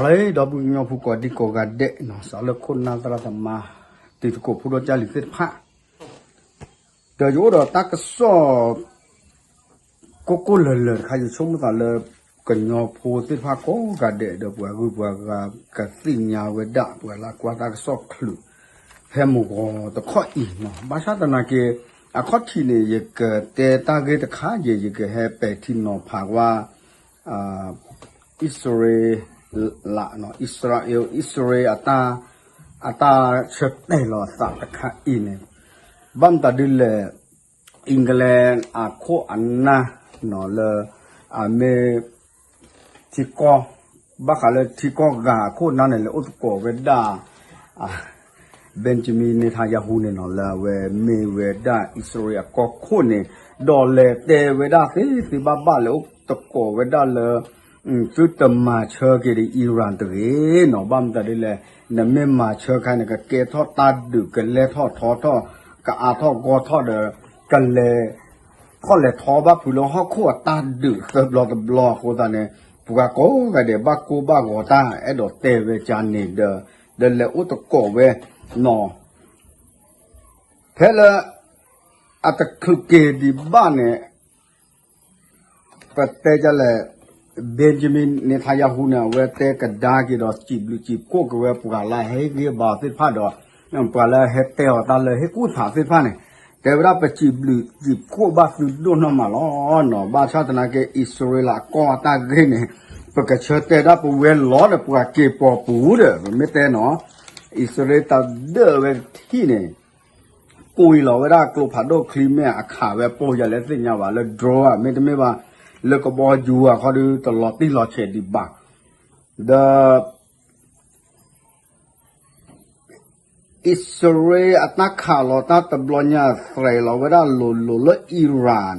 ဟဲ ဒီပုၢ်ကညီဖိကိးဒံကိးဂၤဒဲးနီၤ, စးလၢခိၣ်နၢ်သရၣ်သမါ တံၤသကိးဖိဒီကၢ်လံၤသ့ၣ်တဖၣ်, ဒီးယအိၣ်ဒီးတၢ်ကစီၣ် ကိၢ်ကိၢ်လၢၤလၢၤတခါ ယဆိကမိၣ်သးလၢ ကညီဖိသ့ၣ်တဖၣ်ကိးဂၤဒဲး ဒီးပှၤဂုၤပှၤဂၤကသ့ၣ်ညါဝဲဒၣ် ပှၤလၢကွၢ်တၢ်ကစီၣ်ချုး ဖဲမုၢ်ဂီၤတခီအံၤနီၤ, ဘၣ်ဆၣ်သနာ်က့ အခီၣ်ထံးန့ၣ် ယကတဲတၢ်ဂ့ၢ်တခါယဲၢ် ယကဟဲပဲာ်ထံနီၤဖးကွၢ် အံၣ်စရ့လး, အံၣ်စရ့လး, အံၣ်စရ့လးအတၢ်ဆၢတဲာ်လီၤအသးတခါအံၤန့ၣ်, ဘၣ်မတၤဒ်လဲၣ်, England အခိၣ်အနၢ်နီၤလၢ အမ့ၢ် ထံကီၢ်, ဘၣ်ဃးလၢထံကီၢ်ဂၤအခိၣ်အနၢ်န့ၣ် လဲၤအိၣ်သကိးဝဲဒၣ် Benjamin Netanyahu န့ၣ်နီၤ လၢအဝဲမ့ၢ်ဝဲဒၣ်အံၣ်စရ့လးအကီၢ်ခိၣ်န့ၣ်, ဒီးလဲၤတဲဝဲဒၣ်သ့သ့ဘၣ်ဘၣ် လဲၤအိၣ်သကိးဝဲဒၣ်လၢ သုတမၤဆၢက့ၤဒီး Iran တဂ့ၤနီၤ, ဘၣ်မတၤဒ်လဲၣ်, နမ့ၢ်မၤဆၢခါန့ၣ် ကကဲထီၣ်တၢ်ဒုး ကလဲၤထီၣ်ထီထီၣ် ကအါထီၣ်ဂီၢ်ထီၣ်ဒီး ကလဲၤ ထီၣ်လဲၤထီဘၣ်ဖုးလၢဟီၣ်ခိၣ်အတၢ်ဒုးသၢဘျီတဘျီအဃိသတးန့ၣ်, ပှၤကိးဂၤဒဲးဘၣ်ကိၢ်ဘၣ်ဂီၤတၢ် အဲၣ်ဒိးတဲဝဲကန့ၣ်ဒီး ဒီးလဲၤအိၣ်သကိးဝဲနီၤ, ဖဲလၢ အတချုးက့ၤဒံးဘၣ်န့ၣ် ပတဲဒ်လဲၣ်, Benjamin Netanyahu န့ၣ် အဝဲတဲကဒါက့ၤဒီး စံးဘျုးစံးဖှိၣ်က့ၤဝဲပှၤလၢအဟ့ၣ်ဂံၢ်ဘါအီၤသ့ၣ်တဖၣ်ဒီး ပှၤလၢအဟဲတဲအီၤတၢ်လၢဟ့ၣ်ကူၣ်သးသ့ၣ်တဖၣ်န့ၣ်, တဲဝဲဒၣ်ပစံးဘျုးစံးဖှိၣ်ဘၣ်သုဒိၣ်နီၢ်မးလီၤ. ဘၣ်ဆၣ်သနာ်က့ အံၣ်စရ့လးအကီၢ်အတၢ်ဂ့ၢ်န့ၣ် ပကဆၢတဲာ်ဒၣ်ပဝဲလီၤဒီးပှၤက့ၤပီၤပူၤဒီး ပမ့ၢ်တဲနီၤ, အံၣ်စရ့လးတၢ်ဒၢၣ်ဝဲတထံၣ်န့ၣ် ကိးအံၤလီၤဝဲဒၣ်ကျိဖးဒိၣ်ချံမ့ၢ်အခးဝဲပိၢ်ယၤလဲၣ်သ့ၣ်ညါဘၣ် လၢ drone ဧါ မ့တမ့ၢ်ဘၣ် လၢကဘီယူၤအခီဒီး တလီၤတံၢ်လီၤဆဲးဒံးဘၣ်, ဒီး အံၣ်စရ့လးအတၢ်ခးလီၤတၢ်တဘျီညါ သဲးလီၤဝဲဒၣ်လိၤလိၤလၢ Iran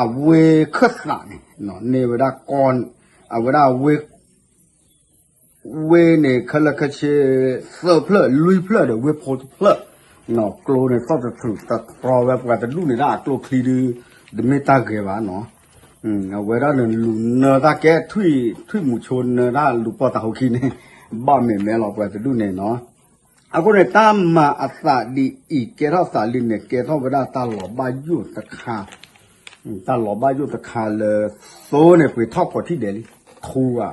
အဝ့ၢ်ခၢၣ်သးန့ၣ် န့ၢ်ဝဲဒၣ်ကီၢ် အဝဲဒၣ်ဝ့ၢ် ဝ့ၢ်န့ၣ် ခဲလၢာ်ခဲဆ့ သၢဖျၢၣ်လွံၢ်ဖျၢၣ်ဒီးဝ့ၢ်ဖိတဖျၢၣ် ကျိန့ၣ်သီၣ်တထူၣ်တတြီဝဲပှၤတဒူၣ်န့ၣ်ဒၣ်အကျိချံဒု တမ့ၢ်တၢ်ဂ့ၤဘၣ်နီၤ, အဝဲဒၣ်န့ၣ်လူၤနၢတၢ်ကဲ ထွံၣ်မူၤဆိနၢတၢ်လူၤပိာ်သးဟိခံန့ၣ် ဘၣ်မဲာ်မဲာ်လီၤပှၤတဒူၣ်န့ၣ်နီၤ, အဃိန့ၣ် တၢ်မၤအသးဒ်အံၤ ကဲထီၣ်သးလံန့ၣ် ကဲထီၣ်ဝဲဒၣ်တၢ်လီၤဘၣ်ယိၣ်တခါ တၢ်လီၤဘၣ်ယိၣ်တခါလၢ သိန့ၣ်ပှ့ၤထီၣ်ဖီၣ်ထံၣ်ဒဲးလံ, ထူဧါ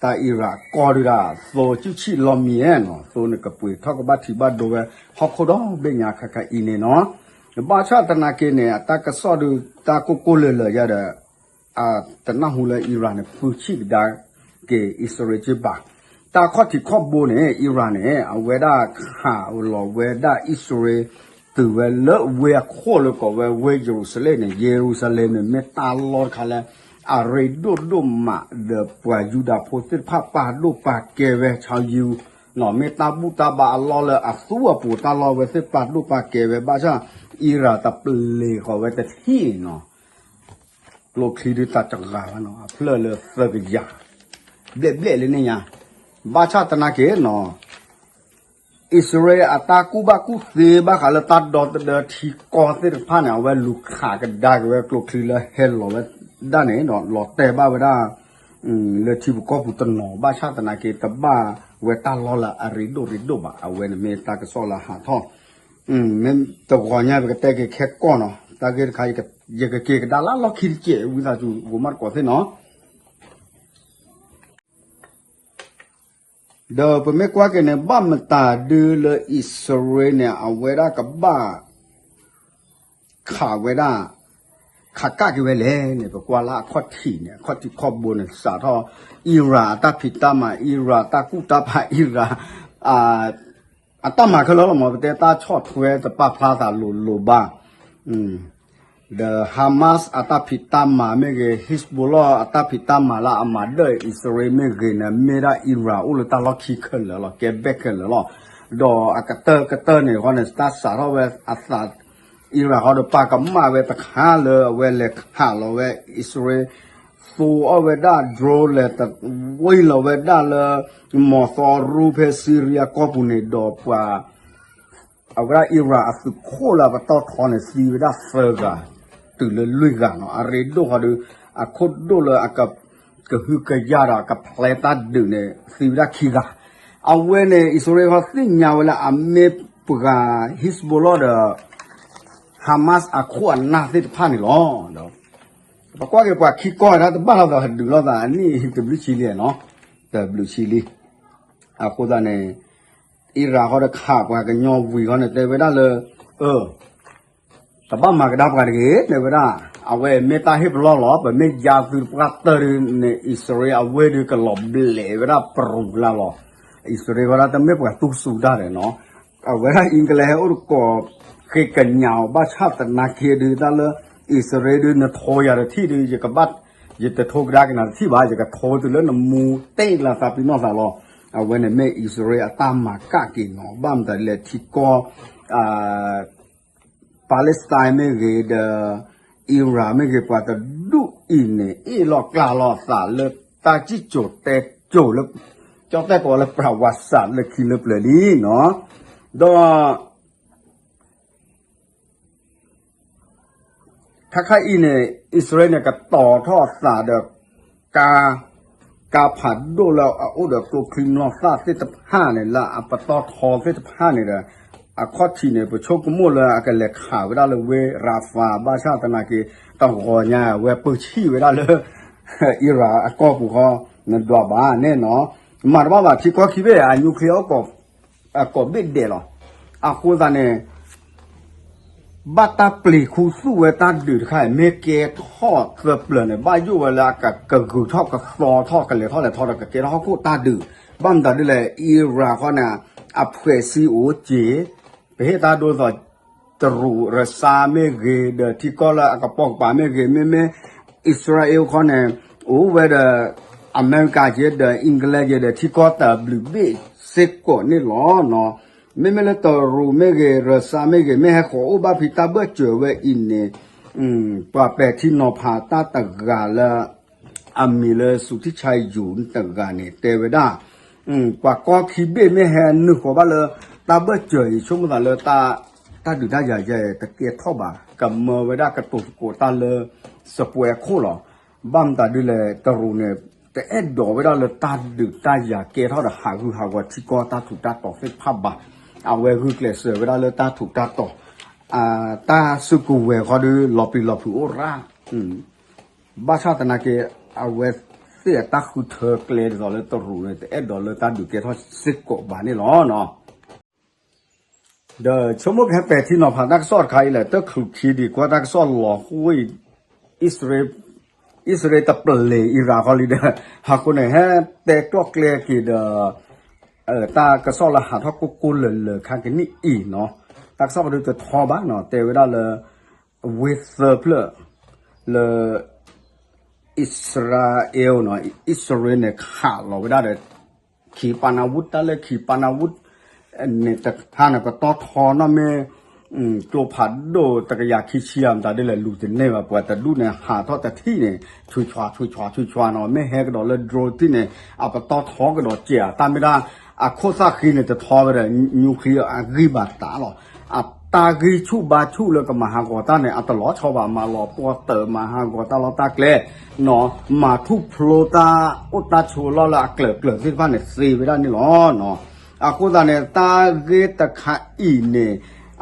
သိဧါ, တၢ်အံရၣ်ကီၢ်ဒုဒၣ် သိကၠူၣ်ဆံၣ်လီၤမံၤနီၤ, သိန့ၣ်ကပှ့ၤထီၣ်ကဘၣ်ထံးဘၣ်ဒိဝဲ ဟီၣ်ခိၣ်ဒီဘ့ၣ်ညါခါခါအံၤန့ၣ်နီၤ, ဘၣ်ဆၣ်သနာ်က့န့ၣ် အတၢ်ကစီၣ်ဒု တၢ်ကိၢ်ကိၢ်လၢၤလၢၤယါဒီး တနၢ်ဟူလၢအံရၣ်န့ၣ် ပၢဆံၣ်ကဒါက့ၤအံၣ်စရ့လးက့ဘၣ်, တၢ်ခီၣ်ထံးခီၣ်ဘိန့ၣ် အံရၣ်န့ၣ် အဝဲဒၣ်ခးလီၤဝဲဒၣ်အံၣ်စရ့လး တုၤဝဲလၢဝ့ၢ်အခိၣ်လၢကိးဝဲဝ့ၢ်ယရူၤၡလ့ၣ်န့ၣ်, ယရူၤၡလ့ၣ်န့ၣ် မ့ၢ်တၢ်လီၢ်တခါလၢ အရ့ဒိၣ်ဒိၣ်မး ဒီးပှၤယူဒၤဖိသ့ၣ်တဖၣ်ပာ်ဒိၣ်ပာ်ကဲဝဲ ဆါယူၤ မ့ၢ်တၢ်ဘူၣ်တၢ်ဘါအလီၢ်လၢအသူအပူၤတၢ်လီၢ်ဝဲသ့ၣ်ပာ်ဒိၣ်ပာ်ကဲဝဲ ဘၣ်ဆၣ် အံရၣ်တပျ့ၤဃီၤဝဲတထံၣ်နီၤ ကျိချံဒုတၢ်တဂၤဘၣ်နီၤ အဖျၢၣ်လၢသၢကယၤ ဘျဲၣ်ဘျဲၣ်လၢန့ၣ်ညါ, ဘၣ်ဆၣ်သနာ်က့နီၤ အံၣ်စရ့လးအတၢ်ကူၣ်ဘၣ်ကူၣ်သ့ဘၣ်ဃးလၢတၢ်ဒီသဒၢထံကီၢ်သ့ၣ်တဖၣ်န့ၣ် အဝဲလူၤခးကဒါက့ၤဝဲကျိချံလၢဟဲလီၤဝဲဒၣ်န့ၣ်ဒီး လီၤတဲာ်ဘၣ်ဝဲဒၣ် လၢထံပူၤကီၢ်ပူၤတနီၤ ဘၣ်ဆၣ်သနာ်က့ တဘၣ်ဝဲတၢ်လီၢ်လၢအရ့ဒိၣ်ရ့ဒိၣ်ဘၣ် အဝဲန့ၣ်မ့ၢ်တၢ်ကစီၣ်လၢဟးထီၣ် မ့ၢ်တဂီၤညါပကတဲက့ၤခဲကီၢ်နီၤ တၢ်ဂ့ၢ်တခါ ယကက့ၤကဒါလၢလီၢ်ခံတစဲး ဝံသးစူၤ ဂိၤမးတကိးသ့ၣ်နီၤ ဒီးပမ့ၢ်ကွၢ်က့ၤန့ၣ် ဘၣ်မတၤဒုလၢအံၣ်စရ့လးန့ၣ် အဝဲဒၣ်ကဘၣ် ခးဝဲဒၣ် ခးကၣ်က့ၤဝဲလဲၣ်န့ၣ် ပကွၢ်လၢအခီၣ်ထံးန့ၣ် အခီၣ်ထံးခီၣ်ဘိန့ၣ် စးထီၣ် အံရၣ်အတၢ်ဖံးတၢ်မၤ အံရၣ်တၢ်ကူၣ်တၢ်ဖး အံရၣ် အတၢ်မၤခဲလၢာ်လီၤမး ပတဲတၢ်ဆီၣ်ထွဲတပာ်ဖျါသးလိၤလိၤဘၣ် ဒီး Hamas အတၢ်ဖံးတၢ်မၤမ့ၢ်ဂ့ၤ Hezbollah အတၢ်ဖံးတၢ်မၤလၢအမၤဒၢၣ်အံၣ်စရ့လးမ့ၢ်ဂ့ၤန့ၣ် မ့ၢ်ဒၣ်အံရၣ်အိၣ်လၢတၢ်လီၢ်ခံခဲလၢာ်လီၤ ကဲဘျဲၣ်ခဲလၢာ်လီၤ. ဒီးအကတၢၢ်ကတၢၢ်န့ၣ်ဃီန့ၣ် တၢ်စးထီၣ်ဝဲအသး အံရၣ်ဃီဒီးပာ်ကမၣ်ဝဲတခါလၢအဝဲလဲၤခးလီၤဝဲအံၣ်စရ့လး သိအီၣ်ဝဲဒၣ် drone လဲၤတဝံၤလီၤဝဲဒၣ်လၢ မီၤသီရူဖဲ Syria ကီၢ်ပူၤန့ၣ်ဒီးပှၤ အဝဲဒၣ်အံရၣ်အသုးခိၣ်လၢအပတီၢ်ထီန့ၣ် သံဝဲဒၣ်သၢဂၤ တုၤလၢလွံၢ်ဂၤနီၤ အရ့ဒိၣ်ဃီဒီး အခိၣ်ဒိၣ်လၢအက ကဟုကယာ်ဒီးကပျဲတၢ်ဒုးန့ၣ် သံဝဲဒၣ်ခံဂၤ, အဝဲန့ၣ် အံၣ်စရ့လးဃီသ့ၣ်ညါဝဲလၢအမ့ၢ်ပှၤ Hezbollah ဒီး Hamas အခိၣ်အနၢ်သ့ၣ်တဖၣ်န့ၣ်လီၤ. ပကွၢ်က့ၤပှၤခံကီၢ်ဒၣ်တဘၣ်လီၤသီ ဟဒုးလိာ်သးအနံၣ်တဘျုးဆံလံနီၤ, တဘျုးဆံလံ. အဃိသတးန့ၣ် အံရၣ်ဃီဒီးခးပှၤကညီဝံၤဃီန့ၣ် တဲဝဲဒၣ်လၢ တဘၣ်မၤကဒါပှၤတဂ့ၤ တဲဝဲဒၣ်, အဝဲမ့ၢ်တၢ်ဟ့ၣ်ပလီၢ်လီၤ, ပမ့ၢ်ယါသုတပှၢ်တၢၢ်ဒုန့ၣ် အံၣ်စရ့လးအဝဲၢ်ဒုကလီၤဘျဲးဝဲဒၣ်ပရူၤလၢ်လီၤ. အံၣ်စရ့လးဃီဒၣ်တမ့ၢ်ပှၤသူၣ်စူၤတၢ်ဒီးနီၤ, အဝဲဒၣ် England ဟဲအိၣ်တကိး ဃ့ကညးအီၤ ဘၣ်ဆၣ်သနာ်က့ဒု တၢ်လၢ အံၣ်စရ့လးဒု နထိယၤတထံၣ်ဒု ယကဘၣ် ယတထိကဒါက့ၤနၤတထံၣ်ဘၣ်, ယကထိတုၤလၢနမူတ့ၢ်လၢသးပ့ၤနီၣ်သးလီၤ. အဝဲန့ၣ်မ့ၢ်အံၣ်စရ့လးအတၢ်မၤကၣ်က့ၤနီၤ, ဘၣ်မတၤဒ်လဲၣ် ထံကီၢ် Palestine မ့ၢ်ဂ့ၤဒီး Iran မ့ၢ်ဂ့ၤ ပှၤတဒူၣ်အံၤန့ၣ် အ့ၣ်လိာ်ကျါလိာ်အသးလၢတၢ်စံၣ်စိၤတဲစိၤလၢ ကၠီၣ်တဲၣ်ကိးလၢ ပရဝးစး လၢခံလၢပျၢၤလံနီၤ, ဒီး ခါခါအံၤန့ၣ် အံၣ်စရ့လးန့ၣ် ကတီၤထီၣ်အသးဒီး ကါ ကါဖးဒိၣ်လၢအအိၣ်ဒီးကျိချံမျိာ်သၣ်သ့ၣ်တဖၣ်န့ၣ် လၢအပတီၢ်ထီသ့ၣ်တဖၣ်န့ၣ်ဒီး အခီၣ်ထံးန့ၣ် ပဆိကမိၣ်လၢအကလဲၤခးဝဲဒၣ်လၢဝ့ၢ် Rafah ဘၣ်ဆၣ်သနာ်က့ တဂီၤညါဝဲပၢဆံၣ်ဝဲဒၣ်လၢ Iran အကီၢ်ပူၤဃီ နဒွးဘၣ်န့ၣ်နီၤ, မၤတဘၣ်ဘၣ် ထံကီၢ်ခံဘ့ၣ် အ nuclear အကိးဘ့ၣ်ဒဲးလီၤ. အဃိသတးန့ၣ် ဘၣ်တၢ်ပျံၤခူသူၣ်ဝဲတၢ်ဒုးတခါအံၤ မ့ၢ်ကဲထီၣ်သၢပျၢၤန့ၣ် ဘၣ်ယိၣ်ဝဲလၢအကကဂုာ်ထီၣ်ကသီထီၣ် ကလဲၤထီၣ်လဲၤထီဒီး ကကဲထီၣ်ဟီၣ်ခိၣ်တၢ်ဒုး, ဘၣ်မတၤဒ်လဲၣ် Iran ဃီန့ၣ် အဖှဲးစံအိၣ်က့ၤ ပဟ့ၣ်တၢ်ဒိသိး တရူးရစါမ့ၢ်ဂ့ၤ ဒီးထံကီၢ်လၢအကပိာ်ကပၤမ့ၢ်ဂ့ၤ မ့မ့ၢ် အံၣ်စရ့လးဃီန့ၣ် အိၣ်ဝဲဒီး အမဲရကၤက့ၤဒီး England က့ၤဒီး ထံကီၢ်တၢ်ဘျုးဘ့ၣ်စ့ၢ်ကီးန့ၣ်လီၤ. မ့မ့ၢ်လၢတရူးမ့ၢ်ဂ့ၤ ရစါမ့ၢ်ဂ့ၤ မ့ၢ်ဟဲဃီၤအိၣ်ဘၣ်ဖံးတၢ်ဘၢၣ်စၢၤဝဲအံၤန့ၣ် ပှၤပဲာ်ထံနီၤဖးတၢ်တဂၤလၢ အမံၤလၢ စူးထံဆါယူၤ တဂၤန့ၣ် တဲဝဲဒၣ် ပှၤကီၢ်ခံဘ့ၣ်မ့ၢ်ဟဲနုာ်ဃီၤဘၣ်လၢ တၢ်ဘၢၣ်စၢၤအံၤ ဆိကမိၣ်သးလၢ တၢ်ဒုးတၢ်ယၤယဲတကဲထီၣ်ဘၣ် ကမၢဝဲဒၣ်ကတိၤသကိးတၢ်လၢ စပွဲခိၣ်လီၤ. ဘၣ်မတၤဒ်လဲၣ် တရူးန့ၣ် တအဲၣ်ဒိးဝဲဒၣ်လၢတၢ်ဒုးတၢ်ယၤကဲထီၣ်ဒီးဟးဂူာ်ဟးဂီၤထံကီၢ်တၢ်ထူးတၢ်တီၤသ့ၣ်တဖၣ်ဘၣ်. အဝဲဂုာ်ကျဲးစၢးဝဲဒၣ်လၢတၢ်ထူးတၢ်တီၤ တၢ်စုကဝဲၤဃီဒီး လီၤပျံၤလီၤဖုးအိၣ်ရၣ် ဘၣ်ဆၣ်သနာ်က့ အဝဲသ့ၣ်အတၢ်ဃုထၢကျဲဒ်သိးလၢတရူးန့ၣ် တအဲၣ်ဒိးလၢတၢ်ဒုးကဲထီၣ်စ့ၢ်ကီးဘၣ်န့ၣ်လီၤ. ဒီးဆိကမိၣ်ကဟဲပဲာ်ထံနီၤဖးတၢ်ကစီၣ်တခါအံၤလဲၣ် တချုးခံဒံးကွၢ်တၢ်ကစီၣ်လီၤဃိအံၤ အံၣ်စရ့လးတပျဲၤအံရၣ်ဃီလံဒီး ဟးဃိန့ၣ် ဟဲတဲကျိၣ်ကျဲက့ၤဒီး တၢ်ကစီၣ်လၢဟးထီၣ်ကိၢ်ကိၢ်လၢၤလၢၤခါကနံၣ်အံၤနီၤ တၢ်ကစီၣ်ပဒုတထီဘၣ်နီၤ တဲဝဲဒၣ်လၢ ဝ့ၢ်သၢဖျၢၣ် လၢ အံၣ်စရ့လးနီၤ အံၣ်စရ့လးန့ၣ် ခးလီၤဝဲဒၣ်ဒီး ခံပၤနၤဝူၣ် တၢ်လၢခံပၤနၤဝူၣ် န့ၣ်တခါန့ၣ် ပတီၢ်ထီနီၣ်မ့ၢ် ကျိဖးဒိၣ်တကယၤခံဆံ မတၤဒ်လဲၣ် လူၤတန့ၢ်ဘၣ် ပှၤတဒူၣ်န့ၣ် ဟးထီၣ်တထံၣ်န့ၣ် ဆူၣ်ဆူၣ်ဆူၣ်ဆူၣ်နီၤ မ့ၢ်ဟဲကဒီးလၢ drone ထံၣ်န့ၣ် အပတီၢ်ထီကဒီးကဲး တၢ်မ့ၢ်ဒၣ် အခိၣ်သၣ်ဃံန့ၣ် တထီဝဲဒီး nuclear အဂံၢ်ဘၣ်တၢ်လီၤ. အတၢ်ဂံၢ်ဆူၣ်ဘါဆူၣ်လၢကမၤဟးဂီၤတၢ်န့ၣ် အတလီၤဆီဘၣ် မၤလီၤပှီၢ်တၢၢ် မၤဟးဂီၤတၢ်လီၢ်တၢ်ကျဲ နီၤ မၤထူၣ်ဖျိတၢ်အိၣ်တၢ်ဆိးလီၢ်လၢအကျၢၤကျၢၤသ့ၣ်တဖၣ်န့ၣ် သ့ဝဲဒၣ်န့ၣ်လီၤ. အဃိသတးန့ၣ် တၢ်ဂ့ၢ်တခါအံၤန့ၣ်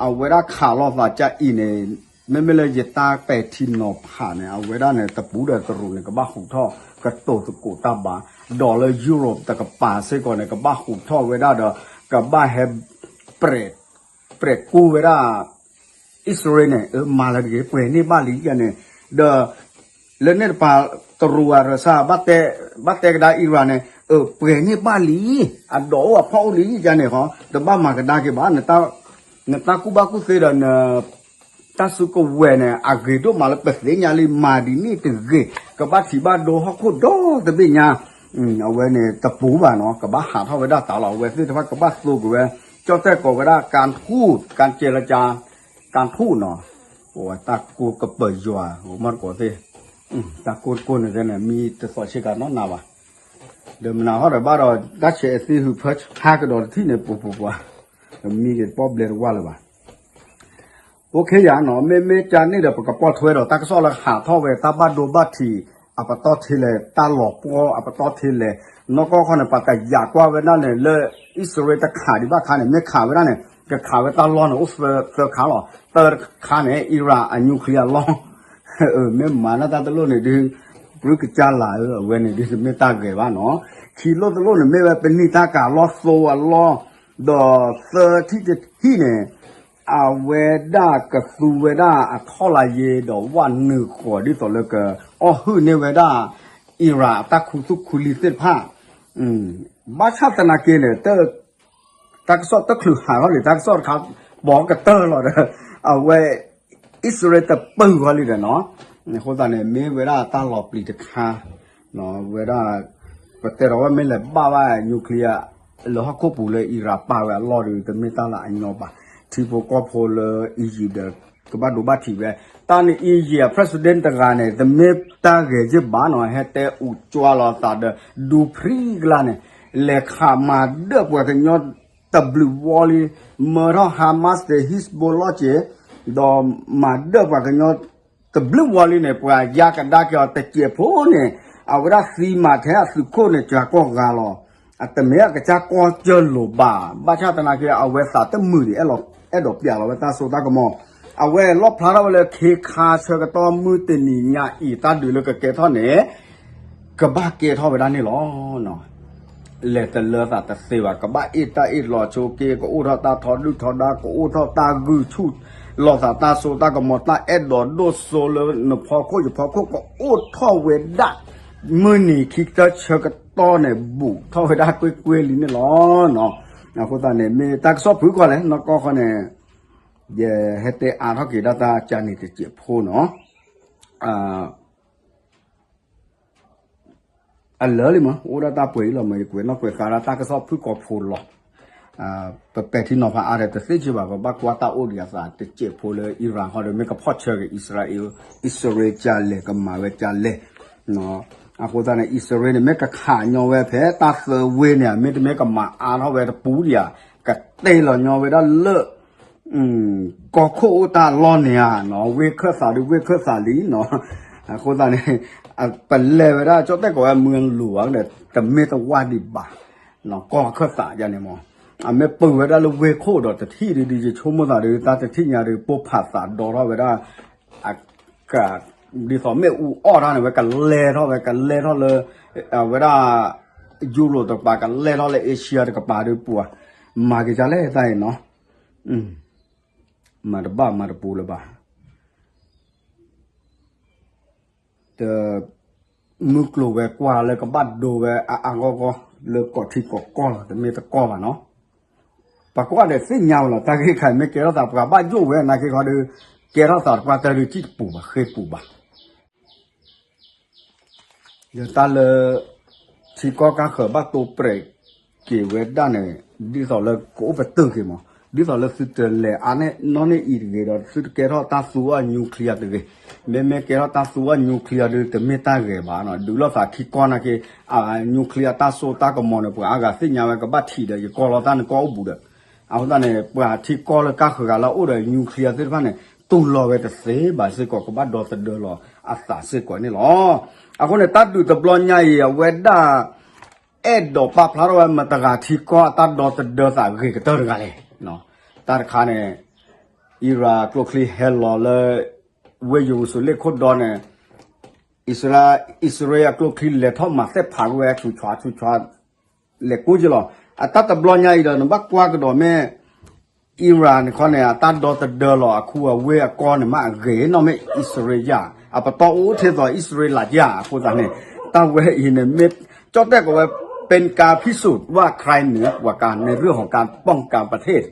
အဝဲဒၣ်ခးလိာ်သးကအံၤန့ၣ် မ့မ့ၢ်လၢယတၢ်ပဲာ်ထံနီၤဖးန့ၣ် အဝဲဒၣ်န့ၣ် တပူၤဒီးတရူးန့ၣ် ကဘၣ်ဟူးထီၣ်ကတိၤသကိးတၢ်ဘၣ် ဒီးလၢ Europe တကပၤစ့ၢ်ကီးန့ၣ် ကဘၣ်ဟူးထီၣ်ဝဲဒၣ်ဒီး ကဘၣ်ဟဲ ပြဲးကူဝဲဒၣ် အံၣ်စရ့လးန့ၣ် မၤလၢတဂ့ၤ ပှဲၤန့ၢ်ဘၣ်လံယန့ၣ် ဒီး လၢန့ၣ်တပၤ တရူးအရစၢ် ဘၣ်တဲကဒါအံရၣ်န့ၣ် ပှဲၤန့ၢ်ဘၣ်လံ အဒိးအိၣ်အဖီၣ်အိၣ်လံယန့ၣ်ဃီ တဘၣ်မၤကဒါက့ၤဘၣ် နတၢ်ကူၣ်ဘၣ်ကူၣ်သ့ဒီး တၢ်စုကဝဲၤန့ၣ် အဂ့ၤဒိၣ်မးလၢပသ့ၣ်ညါလံ မၤဒ်န့ၣ်တဂ့ၤ ကဘၣ်ထံၣ်ဘၣ်ဒိဟီၣ်ခိၣ်ဒီတဘ့ၣ်ညါ အဝဲန့ၣ်တပူၤဘၣ်နီၤ ကဘၣ်ဟးထီၣ်ဝဲဒၣ်တၢ်လီၤ အဝဲသ့ၣ်တဖၣ်ကဘၣ်သိက့ၤဝဲ ကၠီၣ်တဲၣ်ကိးဝဲဒၣ် ကၣ်ထူၣ် ကၣ်ကဲလၢကၠါ ကၣ်ထူၣ်နီၤ ပဝဲတၢ်ကိၢ်ကပၢၤယွၤ မီၢ်တကိးသ့ၣ် တၢ်ကိၢ်တကိၢ်န့ၣ်သ့ၣ်န့ၣ် မံတသီဆ့ကၤနီၢ်နၤဘၣ် ဒီးမနၤဟီၣ်ဒီးဘၣ်ဒီး တၢ်ဆဲးအသံဟုးဖၢဆါကဒီးတထံၣ်န့ၣ် ပူၤပူၤပှၤ မံက့ၤတပီၢ်ဘျဲတဝၢ်လၢၤဘၣ် OK ယၤနီၤ မ့မ့ၢ်ကန့ၣ်ဒီး ပကပိာ်ထွဲဒီးတၢ်ကစီၣ်လၢဟးထီၣ်ဝဲ တၢ်ဘၣ်ဒိဘၣ်ထံး အပတီၢ်ထဲလဲၣ် တၢ်လီၤပှီၢ်အပတီၢ်ထဲလဲၣ်, နီၢ်ကီၢ်ခီန့ၣ် ပှၤတယာ်ကွၢ်ဝဲဒၣ်န့ၣ် လၢအံၣ်စရ့လးတခးဒံးဘၣ်ခါန့ၣ် မ့ၢ်ခးဝဲဒၣ်န့ၣ် ကခးဝဲတၢ်လီၢ်န့ၣ် အိၣ်သၢခါလီၤ. တၢတခါန့ၣ် Iran အ nuclear လီၢ် မ့ၢ်မၤန့ၢ်တၢ်တလိၣ်န့ၣ်ဒုး ပြုကစၢ်လၢ်ဧၢ အဝဲန့ၣ်ဒုး တမ့ၢ်တၢ်ဂဲၤဘၣ်နီၤ. ခံလိၣ်တလိၣ်န့ၣ် မ့ၢ်ဝဲပနံာ်တၢ်ကၤလီၢ်သိအလီၢ်, ဒီးသၢထံၣ်တထံၣ်န့ၣ် အဝဲဒၣ်ကသူဝဲဒၣ်အထီၣ်လါယ့ဒီးဝၣ်နုာ်ဃီၤ ဒ်သိးလၢကအီၣ်ဟုၣ်န့ၢ်ဝဲဒၣ် Iran အတၢ်ခူသူၣ်ခူလံၤသ့ၣ်တဖၣ်, ဘၣ်ဆၣ်သနာ်က့န့ၣ် တၢ်ကစီၣ်တချုးဟးထီၣ်လံ တၢ်ကစီၣ်တခါ ပိာ်ကတၢၢ်လီၤဒီး အဝဲ အံၣ်စရ့လးတပၢၢ်ဃီလံဒီးနီၤ, အဃိသတးန့ၣ် မ့ၢ်ဝဲဒၣ်တၢ်လီၤပျံၤတခါ, ဝဲဒၣ် ပတဲဒီးဝဲမ့ၢ်လဲၤဘၣ်ဘၣ် nuclear လၢဟီၣ်ခိၣ်ပူၤလၢ Iran ပာ်ဝဲအလီၢ်ဒီး တမ့ၢ်တၢ်လၢအညီဘၣ်. ထံဖိကီၢ်ဖိလၢ Egypt ဒီး ကဘၣ်ဒိဘၣ်ထံးဝဲ, တၢ်န့ၣ် Egypt အ president တဂၤန့ၣ် တမ့ၢ်တၢ်ဂဲၤယ့ၢ်ဘၣ်နီၤ, ဟဲတဲအူးကွၢ်လီၤသးဒီး ဒူဖရံကလါန့ၣ် လဲၤခးမၤဒၢၣ်ပှၤကညီ တဘျုးဝီလံ, မၢထီၣ် Hamas ဒီး Hezbollah က့ၤ, ဒီးမၤဒၢၣ်ပှၤကညီ တဘျုးဝီလံန့ၣ် ပှၤယါကဒါက့ၤအီၤတစဲးဖိန့ၣ်, အဝဲဒၣ်သံမၤထဲအသုးခိၣ်န့ၣ် ကၢကီၢ်ဂၤလီၤ. အတမ့ၢ်အကစၢ်ကီၢ်စၢၢ်လိၤဘၣ်, ဘၣ်ဆၣ်သနာ်က့ အဝဲသးတမုာ်ဒံး အဲၣ်ဒိးပျဲလီၤဝဲတၢ်စိတၢ်ကမီၤ, အဝဲလီၣ်ဖျါထီၣ်ဝဲလၢ ခ့ခါဆၢကတီၢ်မုၢ်တနံၤညါအံၤ တၢ်ဒုးလၢကကဲထီၣ်န့ၣ် ကဘၣ်ကဲထီၣ်ဝဲဒၣ်န့ၣ်လီၤ. လဲၤတလၢသးတသ့ဘၣ်, ကဘၣ်အ့ၣ်တၢ်အ့ၣ်လီၤဆိက့, ကအိၣ်ထီၣ်တၢ်ထီဒုၣ်ထီဒါ, ကအိၣ်ထီၣ်တၢ်ဂုာ်ဆူၣ်လီၤသးတၢ်စိတၢ်ကမီၤ, တၢ်အဲၣ်ဒိးဒိၣ်စိလၢနဖီခိၣ်ယဖီခိၣ် ကအိၣ်ထီၣ်ဝဲဒၣ်, မုၢ်နံၤခံကတၢၢ်ဆၢကတီၢ်န့ၣ် ဘူးထီၣ်ဝဲဒၣ်ကွ့ၢ်ကွ့ၢ်လံန့ၣ်လီၤ. အဃိသတးန့ၣ် မ့ၢ်တၢ်ကစီၣ်ဖုၣ်ကီၢ်လဲၣ် နီၢ်ကီၢ်ခီန့ၣ် ယဟဲတဲအါထီၣ်က့ၤဒၣ်တၢ်ကန့ၣ်တစဲးဖိနီၤ. အလၢာ်လံမး အိၣ်ဒၣ်တၢ်ပှဲၤအံၤလီၤမး ယကွဲးနီၣ်ကွဲးဃါဒၣ်တၢ်ကစီၣ်ဖုၣ်ကိာ်ဖိလီၤ. ပပဲာ်ထံနီၤဖးအါဒီးတသ့စ့ၢ်ဘၣ်, ပဘၣ်ကွၢ်တၢ်အိၣ်ဒံးအသးတစဲးဖိလၢ Iran ဟီဒီး မ့ၢ်ကဖီၣ်ဆၢက့ၤ အံၣ်စရ့လး, အံၣ်စရ့လးကလဲၣ် ကမၤဝဲကလဲၣ်. အဃိသတးန့ၣ် အံၣ်စရ့လးန့ၣ် မ့ၢ်ကခးညီဝဲဖဲတၢ်သၢဝ့ၢ်န့ၣ် မ့တမ့ၢ်ကမၤအါထီၣ်ဝဲတပူၤဒံးဧါ, ကတဲလီၤညီဝဲဒၣ်လၢ ကီၢ်ခိၣ်အိၣ်တၢ်လီၢ်န့ၣ်ဧါနီၤ, ဝ့ၢ်ခၢၣ်သးဒုးဝ့ၢ်ခၢၣ်သးလံနီၤ. အဃိသတးန့ၣ် ပလဲၤဝဲဒၣ် ကၠီၣ်တဲၣ်ကိးဝဲ မုၢ်လူၤဘၣ်ဒီး တမ့ၢ်တဝၢ်ဒံးဘၣ်, ကီၢ်ခၢၣ်သးယါန့ၣ်မး, အမ့ၢ်ပၢၤဝဲဒၣ်လၢဝ့ၢ်ခိၣ်ဒီးတထံၣ်ဒုးဒုး ယဆိကမိၣ်သးဒုး တၢ်တထံၣ်ညါဒုး ပိၢ်ဖးသးဒီထီၣ်ဝဲဒၣ် အက ဒ်သိးမ့ၣ်အူအီၣ်တၢ်န့ၣ် ဝဲကလဲၤထီၣ်ဝဲ ကလဲၤထီၣ်လၢ အဝဲဒၣ် ယူရိးတကပၤ ကလဲၤထီၣ်လၢ Asia တကပၤဒုးပှၤ မၤက့ၤဒ်လဲၣ်တၢ်အံၤနီၤ, မၤတဘၣ်မၤတပူၤလၢၤဘၣ်. တ မုၢ်ကျိၤဝဲၤကွာ်လၢကဘၣ်ဒိဝဲအါအါဂီၢ်ဂီၢ် လၢကီၢ်ထံကီၢ်ကီၢ်လီၤ, တမ့ၢ်တကီၢ်ဘၣ်နီၤ. ပှၤကွၢ်ဒီးသ့ၣ်ညါဝဲလီၤ, တၢ်ဂ့ၢ်ခါအံၤမ့ၢ်ကဲထီၣ်သး ပှၤဘၣ်ယိၣ်ဝဲနာ်က့ခီဒုး ကဲထီၣ်သးတပှၢ်တၢၢ်ဒုး စံၣ်တပူၤဘၣ် ဃ့ပူၤဘၣ်. ဒီးတၢ်လၢ ထံကီၢ်ကၢ်ဃၢၤဘၣ်တိၢ်ပြဲးက့ၤဝဲဒၣ်န့ၣ် ဒ်သိးလၢကအိၣ်ပတုာ်က့ၤမး, ဒ်သိးလၢသုတလဲၤအါန့ၢ်နီၢ်န့ၢ်အံၤတဂ့ၤဒီး သုတကဲထီၣ်တၢ်သူအီၣ် nuclear တဂ့ၤ. မ့မ့ၢ်ကဲထီၣ်တၢ်သူအီၣ် nuclear ဒုး တမ့ၢ်တၢ်ဂဲၤဘၣ်နီၤ, ဒုးလိာ်သးခံကီၢ်နာ်က့ အ nuclear တၢ်စိတၢ်ကမီၤန့ၣ် ပှၤအါဂၤသ့ၣ်ညါဝဲ ကဘၣ်ထံးဒီး ယကီၢ်လီၤတၢ်န့ၣ်ကီၢ်အိၣ်ဘူးဒီး အဃိသတးန့ၣ် ပှၤထံကီၢ်လၢကၢ်ဃၢၤဂၤလၢအအိၣ်ဒီး nuclear သ့ၣ်တဖၣ်န့ၣ် တူၢ်လိာ်ဝဲတသ့ဘၣ်စ့ၢ်ကီး ကဘၣ်ဒီသဒၢလီၤအသးစ့ၢ်ကီးန့ၣ်လီၤ. အဃိန့ၣ် တၢ်ဒုးတဘျီညါအံၤ အဝဲဒၣ် အဲၣ်ဒိးပာ်ဖျါထီၣ်ဝဲမတၤတဂၤထံကီၢ်အတၢ်ဒီသဒၢသးဂ့ၤကတၢၢ်တဂၤလဲၣ်. တၢ်တခါန့ၣ် Iran ကျိချံဟဲလီၤလၢ ဝ့ၢ်ယရူၤၡလ့ၣ်ခိၣ်ဒီန့ၣ် အံၣ်စရ့လးအကျိချံလဲၤထီၣ်မၤသ့ၣ်ဖးကွံာ်ဝဲ ဆူၣ်ဆူၣ်ဆူၣ်ဆူၣ် လဲၤကူက့ၤလီၤ. အတၢ်တဘျီညါအံၤဒီး နဘၣ်ကွၢ်ကဒီးမ့ၢ် Iran န့ၣ်ခီန့ၣ် အတၢ်ဒီသဒၢလီၤအခူအဝ့ၢ်အကီၢ်န့ၣ် မ့ၢ်အဂ့ၤနီၢ်မ့ၢ်အံၣ်စရ့လးယါ, အပတီၢ်အိၣ်ထဲသိးအံၣ်စရ့လးယါ အဃိသတးန့ၣ် တၢ်ဝဲအံၤန့ၣ် မ့ၢ်ကၠီၣ်တဲၣ်ကီးဝဲ เป็นการพิสูจน์ว่าใครเหนือกว่ากัน ในเรื่องของการป้องกันประเทศ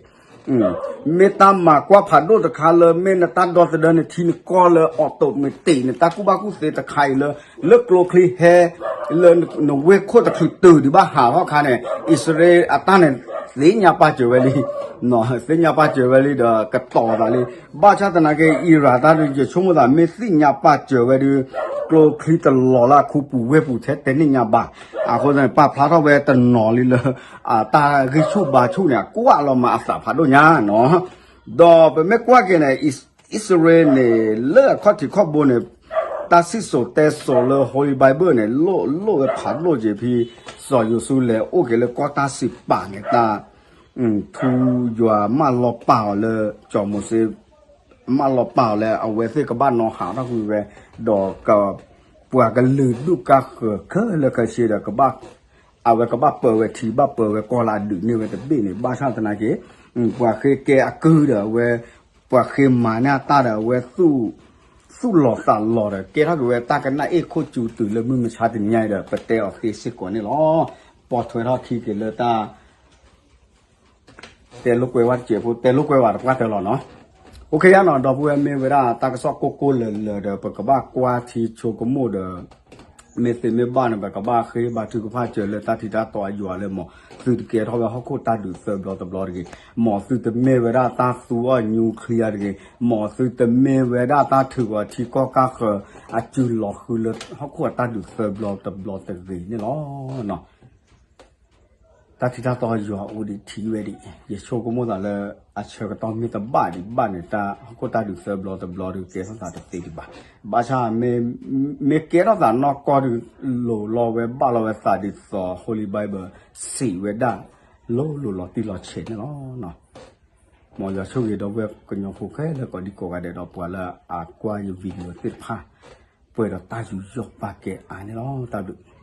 မ့ၢ်တၢ်မၤကွၢ်ဖးဒိၣ်တခါလၢ မ့ၢ်နတၢ်ဒီသဒၢနထံနကီၢ်လၢ automatic န့ၣ် တၢ်ကူၣ်ဘၣ်ကူၣ်သ့တခါအံၤလၢ လၢကျိချံဟဲ လၢနဝ့ၢ်ခိၣ်တချုးတုၤဒံးဘၣ်ဟးထီၣ်ခါန့ၣ် အံၣ်စရ့လးအတၢ်န့ၣ် သ့ၣ်ညါပာ်စၢၤဝဲလံ, သ့ၣ်ညါပာ်စၢၤဝဲလံဒီး ကတီၤသးလံ. ဘၣ်ဆၣ်သနာ်က့ Iran တၢ်ဒုး ယဆိကမိၣ်သး မ့ၢ်သ့ၣ်ညါပာ်စၢၤဝဲဒုး ကျိချံတလီၤလၢအခူပူၤဝ့ၢ်ပူၤထဲတန့ၢ်ညါဘၣ်. အဃိသတးန့ၣ် ပာ်ဖျါထီၣ်ဝဲတနီၤလံလၢ အတၢ်ဂံၢ်ဆူၣ်ဘါဆူၣ်န့ၣ် အကွၢ်လီၤမၤအသးဖးဒိၣ်ညါနီၤ. ဒီးပမ့ၢ်ကွၢ်က့ၤန့ၣ် အံၣ်စရ့လးန့ၣ် လၢအခီၣ်ထံးခီၣ်ဘိန့ၣ် တၢ်စံၣ်စိၤတဲစိၤလၢ Holy Bible န့ၣ် လိၣ်လိၣ်ဝဲဖးဒိၣ်က့ၤဖဲ စီၤယိၤၡူးလဲၤအိၣ်က့ၤလၢကီၢ်တၢ်စံးပာ်န့ၣ် တၢ် ထူယွၤမၢလီၤပာ်အီၤလၢ စီၤမိၤၡ့ မၢလီၤပာ်အီၤလၢ အဝဲသ့ၣ်ကဘၣ်နီၤဟးထီၣ်ကွံာ်ဝဲ ဒီး ပှၤကလုာ်ဒူၣ်ကါဃၢၤခဲလၢာ်ခဲဆ့ဒီး ကဘၣ် အဝဲကဘၣ်ပၢဝဲထံ ဘၣ်ပၢဝဲကီၢ်လၢအဒုးန့ၢ်ဝဲတဘ့ၣ်န့ၣ် ဘၣ်ဆၣ်သနာ်က့ ပှၤဃ့ကဲအကုၢ်ဒီးအဝဲ ပှၤဃ့မၤန့ၢ်အတၢ်ဒီးအဝဲ သူၣ်လီၤသးလီၤဒီး ကဲထီၣ်က့ၤဝဲတၢ်ကနၣ်အ့ၣ်ခိၣ်ကၠူတုၤလၢမုၢ်မဆါတနံၤညါအံၤဒီး ပတဲအီၤသ့စ့ၢ်ကီးန့ၣ်လီၤ. ပိာ်ထွဲထီၣ်ခံက့ၤလၢတၢ် တဲလိာ်ကွဲဝဲတစဲးဖိ တဲလိာ်ကွဲဝဲတပှၢ်တၢၢ်လီၤနီၤ. အိၣ်ခ့ယါနီၤ ဒီပုၢ်ဝဲၢ် မ့ၢ်ဝဲဒၣ်တၢ်ကစီၣ်ကိၢ်ကိၢ်လၢၤလၢၤဒီး ပကဘၣ်ကွၢ်ထံဆိကမိၣ်ဒီး မ့ၢ်သ့မ့ၢ်ဘၣ်န့ၣ် ပကဘၣ်ဃ့ဘါထုကဖၣ်စၢၤလၢတၢ်ထံတၢ်တီအယွၤလၢ မ်သုတကဲထီၣ်ဝဲဟီၣ်ခိၣ်တၢ်ဒုးသၢဘျီတဘျီတဂ့ၤ, မ်သုတမ့ၢ်ဝဲဒၣ်တၢ်သူအီၣ် nuclear တဂ့ၤ, မ်သုတမ့ၢ်ဝဲဒၣ်တၢ်ထုးအီၤထံကီၢ်ကါဃၢၤ အစုလီၤဃုလၢဟီၣ်ခိၣ်အတၢ်ဒုးသၢဘျီတဘျီတဂ့ၤန့ၣ်လီၤ. တၢ်ထံတၢ်တီယွၤအိၣ်ဒံးထံဝဲဒံး, ယဆိကမိၣ်သးလၢ အဆၢကတီၢ်မ့ၢ်တဘၣ်ဒံးဘၣ်န့ၣ် တၢ်ဟီၣ်ခိၣ်တၢ်ဒုးသၢဘျီတဘျီဒုးကဲထီၣ်သးတသ့ဒံးဘၣ်. ဘၣ်ဆၣ် မ့ၢ်ကဲထီၣ်သးနီၢ်ကီၢ်ဒုး လိၤလီၤဝဲဘၣ်လီၤဝဲသးဒ်သိး Holy Bible စံးဝဲဒၣ် လိၤလိၤလီၤတံၢ်လီၤဆဲးန့ၣ်လီၤ. မ်ယွၤဆိၣ်ဂ့ၤဒီပုၢ်ဝဲၢ်ကညီဖိခဲလၢာ်ကိးဒံကိးဂၤဒဲးဒီးပှၤလၢအကွၢ်ယ video သ့ၣ်တဖၣ် ပှဲၤဒီးတၢ်ယူးယီၣ်ပာ်ကဲအါန့ၣ်လီၤ. တၢ်ဘျုး